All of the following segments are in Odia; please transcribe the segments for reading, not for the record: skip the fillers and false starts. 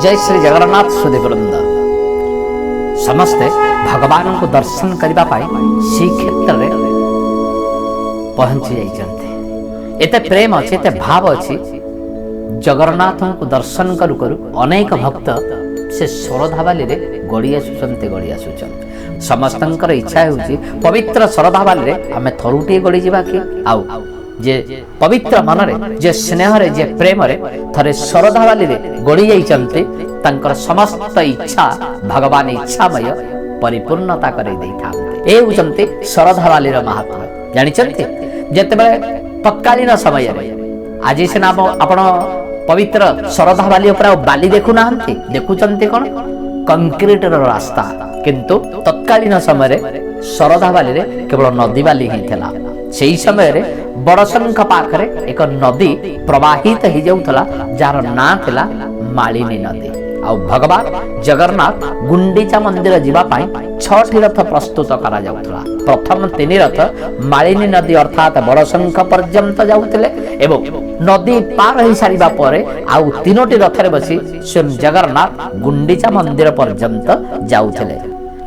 ଜୟ ଶ୍ରୀ ଜଗନ୍ନାଥ। ସୁଧୀବୃନ୍ଦ, ସମସ୍ତେ ଭଗବାନଙ୍କୁ ଦର୍ଶନ କରିବା ପାଇଁ ଶ୍ରୀକ୍ଷେତ୍ରରେ ପହଞ୍ଚି ଯାଇଛନ୍ତି। ଏତେ ପ୍ରେମ ଅଛି, ଏତେ ଭାବ ଅଛି। ଜଗନ୍ନାଥଙ୍କୁ ଦର୍ଶନ କରୁ କରୁ ଅନେକ ଭକ୍ତ ସେ ଶରଧାବାଲିରେ ଗଡ଼ି ଆସୁଛନ୍ତି, ଗଡ଼ି ଆସୁଛନ୍ତି। ସମସ୍ତଙ୍କର ଇଚ୍ଛା ହେଉଛି, ପବିତ୍ର ଶରଧାବାଲିରେ ଆମେ ଥରୁଟିଏ ଗଡ଼ିଯିବା କି? ଆଉ ଯେ ପବିତ୍ର ମନରେ, ଯେ ସ୍ନେହରେ, ଯେ ପ୍ରେମରେ ଥରେ ଶରଧାବାଲିରେ ଗଡ଼ି ଯାଇଛନ୍ତି, ତାଙ୍କର ସମସ୍ତ ଇଚ୍ଛା ଭଗବାନ ଇଚ୍ଛାମୟ ପରିପୂର୍ଣ୍ଣତା କରାଇ ଦେଇଥାନ୍ତି। ଏ ହେଉଛନ୍ତି ଶରଧାବାଲିର ମହାତ୍ମ୍ୟ। ଜାଣିଛନ୍ତି, ଯେତେବେଳେ ତତ୍କାଳୀନ ସମୟରେ, ଆଜି ସିନା ଆପଣ ପବିତ୍ର ଶରଧାବାଲି ଉପରେ ଆଉ ବାଲି ଦେଖୁନାହାନ୍ତି, ଦେଖୁଛନ୍ତି କ'ଣ? କଂକ୍ରିଟର ରାସ୍ତା। କିନ୍ତୁ ତତ୍କାଳୀନ ସମୟରେ ଶରଧାବାଲିରେ କେବଳ ନଦୀ ବାଲି ହିଁ ଥିଲା। ସେହି ସମୟରେ ବଡ଼ଶଙ୍ଖ ପାଖରେ ଏକ ନଦୀ ପ୍ରବାହିତ ହେଇଯାଉଥିଲା, ଯାହାର ନାଁ ଥିଲା ମାଳିନୀ ନଦୀ। ଆଉ ଭଗବାନ ଜଗନ୍ନାଥ ଗୁଣ୍ଡିଚା ମନ୍ଦିର ଯିବା ପାଇଁ 6ଟି ରଥ ପ୍ରସ୍ତୁତ କରାଯାଉଥିଲା। ପ୍ରଥମ 3 ରଥ ମାଳିନୀ ନଦୀ ଅର୍ଥାତ୍ ବଡ଼ଶଙ୍ଖ ପର୍ଯ୍ୟନ୍ତ ଯାଉଥିଲେ ଏବଂ ନଦୀ ପାର ହେଇସାରିବା ପରେ ଆଉ 3ଟି ରଥରେ ବସି ସ୍ୱୟଂ ଜଗନ୍ନାଥ ଗୁଣ୍ଡିଚା ମନ୍ଦିର ପର୍ଯ୍ୟନ୍ତ ଯାଉଥିଲେ।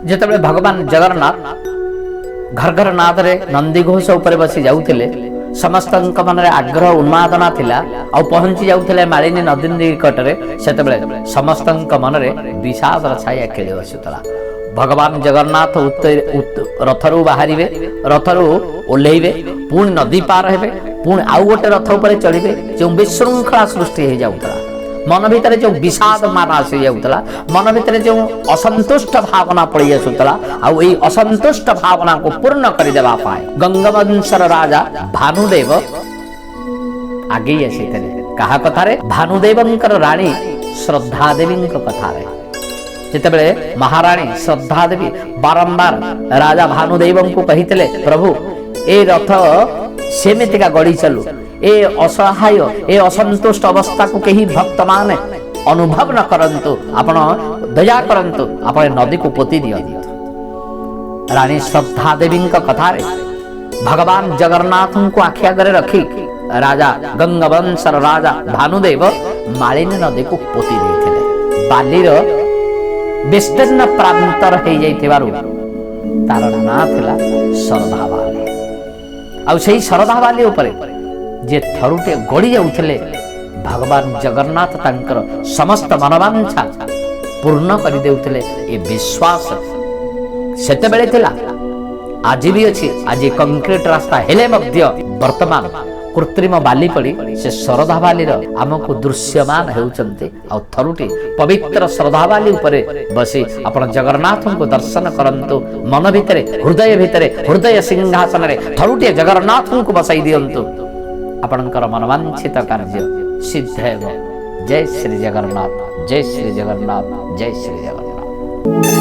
ଯେତେବେଳେ ଭଗବାନ ଜଗନ୍ନାଥ ଘରଘର ନାଦରେ ନନ୍ଦିଘୋଷ ଉପରେ ବସି ଯାଉଥିଲେ, ସମସ୍ତଙ୍କ ମନରେ ଆଗ୍ରହ ଉନ୍ମାଦନା ଥିଲା। ଆଉ ପହଞ୍ଚି ଯାଉଥିଲେ ମାଳିନୀ ନଦୀ ନିକଟରେ, ସେତେବେଳେ ସମସ୍ତଙ୍କ ମନରେ ବିଷାଦର ଛାୟା ଖେଳି ବସୁଥିଲା। ଭଗବାନ ଜଗନ୍ନାଥ ରଥରୁ ବାହାରିବେ, ରଥରୁ ଓହ୍ଲେଇବେ, ପୁଣି ନଦୀ ପାର ହେବେ, ପୁଣି ଆଉ ଗୋଟେ ରଥ ଉପରେ ଚଢ଼ିବେ। ଯେଉଁ ବିଶୃଙ୍ଖଳା ସୃଷ୍ଟି ହେଇଯାଉଥିଲା, ମନ ଭିତରେ ଯେଉଁ ବିଷାଦ ମାନ ଆସିଯାଉଥିଲା, ମନ ଭିତରେ ଯେଉଁ ଅସନ୍ତୁଷ୍ଟ ଭାବନା ପଳେଇ ଆସୁଥିଲା, ଆଉ ଏଇ ଅସନ୍ତୁଷ୍ଟ ଭାବନାକୁ ପୂର୍ଣ୍ଣ କରିଦେବା ପାଇଁ ଗଙ୍ଗବଂଶର ରାଜା ଭାନୁଦେବ ଆଗେଇ ଆସିଥିଲେ। କାହା କଥାରେ? ଭାନୁଦେବଙ୍କର ରାଣୀ ଶ୍ରଦ୍ଧା ଦେବୀଙ୍କ କଥାରେ। ଯେତେବେଳେ ମହାରାଣୀ ଶ୍ରଦ୍ଧା ଦେବୀ ବାରମ୍ବାର ରାଜା ଭାନୁଦେବଙ୍କୁ କହିଥିଲେ, ପ୍ରଭୁ, ଏ ରଥ ସେମିତିକା ଗଡ଼ି ଚାଲୁ, ଏ ଅସହାୟ, ଏ ଅସନ୍ତୁଷ୍ଟ ଅବସ୍ଥାକୁ କେହି ଭକ୍ତମାନେ ଅନୁଭବ ନ କରନ୍ତୁ, ଆପଣ ଦୟା କରନ୍ତୁ, ଆପଣ ନଦୀକୁ ପୋତି ଦିଅନ୍ତୁ। ରାଣୀ ଶ୍ରଦ୍ଧା ଦେବୀଙ୍କ କଥାରେ ଭଗବାନ ଜଗନ୍ନାଥଙ୍କୁ ଆଖି ଆଗରେ ରଖି ରାଜା, ଗଙ୍ଗବଂଶର ରାଜା ଭାନୁଦେବ ମାଳିନୀ ନଦୀକୁ ପୋତି ଦେଇଥିଲେ। ବାଲିର ବିସ୍ତୀର୍ଣ୍ଣ ପ୍ରାନ୍ତର ହେଇଯାଇଥିବାରୁ ତାର ନାଁ ଥିଲା ଶରଧାବାଲି। ଆଉ ସେଇ ଶରଧାବାଲି ଉପରେ ଯେ ଥରୁଟେ ଗଡ଼ି ଯାଉଥିଲେ, ଭଗବାନ ଜଗନ୍ନାଥ ତାଙ୍କର ସମସ୍ତ ମନବାଞ୍ଛା ପୂର୍ଣ୍ଣ କରିଦେଉଥିଲେ। ଏ ବିଶ୍ୱାସ ସେତେବେଳେ ଥିଲା, ଆଜି ବି ଅଛି। ଆଜି କଂକ୍ରିଟ ରାସ୍ତା ହେଲେ ମଧ୍ୟ ବର୍ତ୍ତମାନ କୃତ୍ରିମ ବାଲି ପଡ଼ି ସେ ଶରଧାବାଲିର ଆମକୁ ଦୃଶ୍ୟମାନ ହେଉଛନ୍ତି। ଆଉ ଥରୁଟି ପବିତ୍ର ଶରଧାବାଲି ଉପରେ ବସି ଆପଣ ଜଗନ୍ନାଥଙ୍କୁ ଦର୍ଶନ କରନ୍ତୁ। ମନ ଭିତରେ, ହୃଦୟ ଭିତରେ, ହୃଦୟ ସିଂହାସନରେ ଥରୁଟିଏ ଜଗନ୍ନାଥଙ୍କୁ ବସାଇ ଦିଅନ୍ତୁ, ଆପଣଙ୍କର ମନବାଞ୍ଛିତ କାର୍ଯ୍ୟ ସିଦ୍ଧ ହେବ। ଜୟ ଶ୍ରୀ ଜଗନ୍ନାଥ, ଜୟ ଶ୍ରୀ ଜଗନ୍ନାଥ, ଜୟ ଶ୍ରୀ ଜଗନ୍ନାଥ।